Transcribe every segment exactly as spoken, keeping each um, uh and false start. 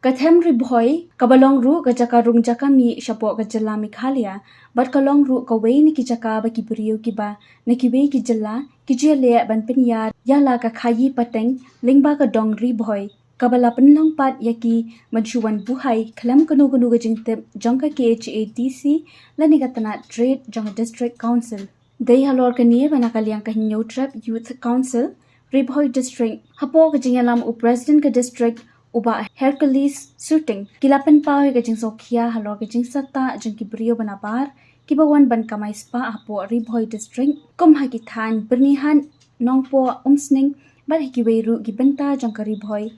Ka them Ri Bhoi, kaba long ruh ka jaka rung jaka mih shapoh ka jylla Meghalaya, bad ka long ruh kawei na ki jaka ba ki briew kiba na kiwei ki jylla ki ju ïaleh ban pynïar ïa la ka khaïi pateng lyngba ka dong Ri Bhoi, kaba la pynlong pat ïa ki ban shu wan buhai khlem kano kano ka jingtip jong ka K H A D C lane ka tnat trade jong ka District Council. Dei halor kane ba na ka liang ka Hynñiewtrep Youth Council Ri Bhoi District, hapoh ka jingïalam u President ka District, u Bah Hercules Suting, ki la pynpaw ïa ka jingsngewkhia halor ka jingsahtah jong ki briew ba nabar kiba wan ban kamai spah hapoh Ri Bhoi District, kum ha ki thaiñ Byrnihat, Nongpoh, Umsning, bad ha kiwei ruh ki bynta jong ka Ri Bhoi.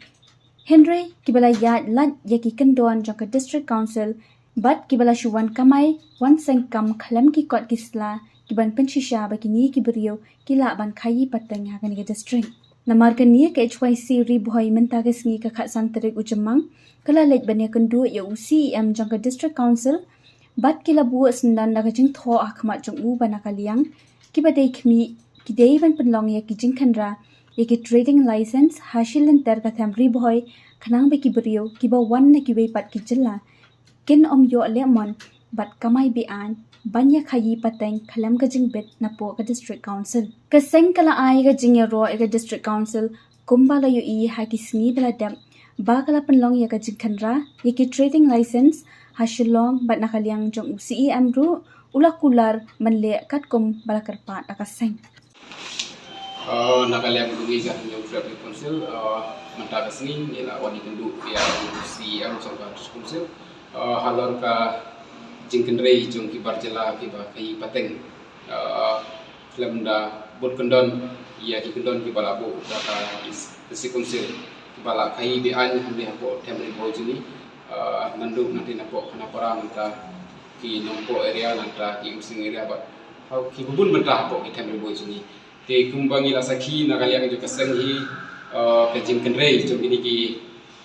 Hynrei kiba la ïaid lait ïa ki kyndon jong ka District Council bad kiba la shu wan kamai wan seng kam khlem ki kot ki sla, ki ban pynshisha ba kine ki briew ki lah ban khaïi pateng ha kane ka district. Namar kane, ka H Y C Ri Bhoi mynta ka sngi ka khatsan tarik u Jymmang ka la leit ban ïakynduh ïa u C E M jong ka District Council, bad ki la buh syndon da ka jingthoh ha khmat jong u ba na ka liang kiba dei khmih ki dei ban pynlong ïa ki jingkhynra ïa ki trading license ha shi lynter ka them Ri Bhoi, khnang ba ki briew kiba wan na kiwei pat ki jylla kin ym ïoh lehmon bad kamai be-aiñ ban ïa khaïi pateng khlem ka jingbit napoh ka District Council. Ka seng ka la ai ka jingïaroh ïa ka District Council kumba la ïohi ha ki sngi ba la dep, ba ka la pynlong ïa ka jingkhynra ïa ki trading license ha Shillong, bad na ka liang jong u C E M ruh u la kular ban leh katkum ba la kyrpad da ka seng. Uh, na ka liang jong ngi ka Hynñiewtrep Youth Council, uh, mynta ka sngi ngi la wan ïakynduh ïa u C E M jong ka District Council, uh, halor ka jingkynrei jong ki bar jylla kiba khaïi pateng, uh, khlem da bud kyndon ïa ki kyndon kiba la buh da ka District Council, kiba la khaïi be-aiñ hangne hapoh them Ri Bhoi jong ngi, uh, naduh nangta napoh Khanapara, nangta ki Nongpoh area, nangta ki Umsning area, bad ha ki bun bynta hapoh ki them Ri Bhoi jong ngi. Te kumba ngi la sakhi na ka liang jong ka seng hi, uh, ka jingkynrei jong kine ki,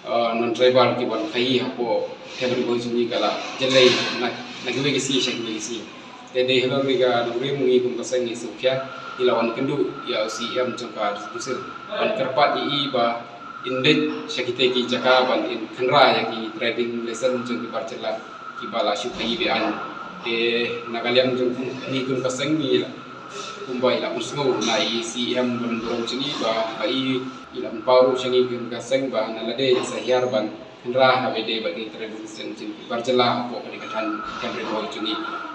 uh, non-tribal ki ban khaïi hapoh them Ri Bhoi jong ngi ka la jyllei na, na kiwei ki sngi sha kiwei ki sngi. Te dei halor kane ka nongrim ngi kum ka seng ngi sngewkhia, ngi la wan kynduh ïa u C E M jong ka District Council ban kyrpad ïa i ba in leit sha kitei ki jaka ban in khynra ïa ki trading license jong ki bar jylla kiba la shu khaïi be-aiñ. Te na ka liang jong ngi kum ka seng ngi la, kumba i la pynsngew na i C E M ba don burom jong ngi, ba, ba i, i la pynpaw ruh sha ngi kum ka seng ba na lade ïa sa hiar ban khynra ha ba ïadei bad ki trading license jong ki bar jylla hapoh kane ka thaiñ them Ri Bhoi jong ngi.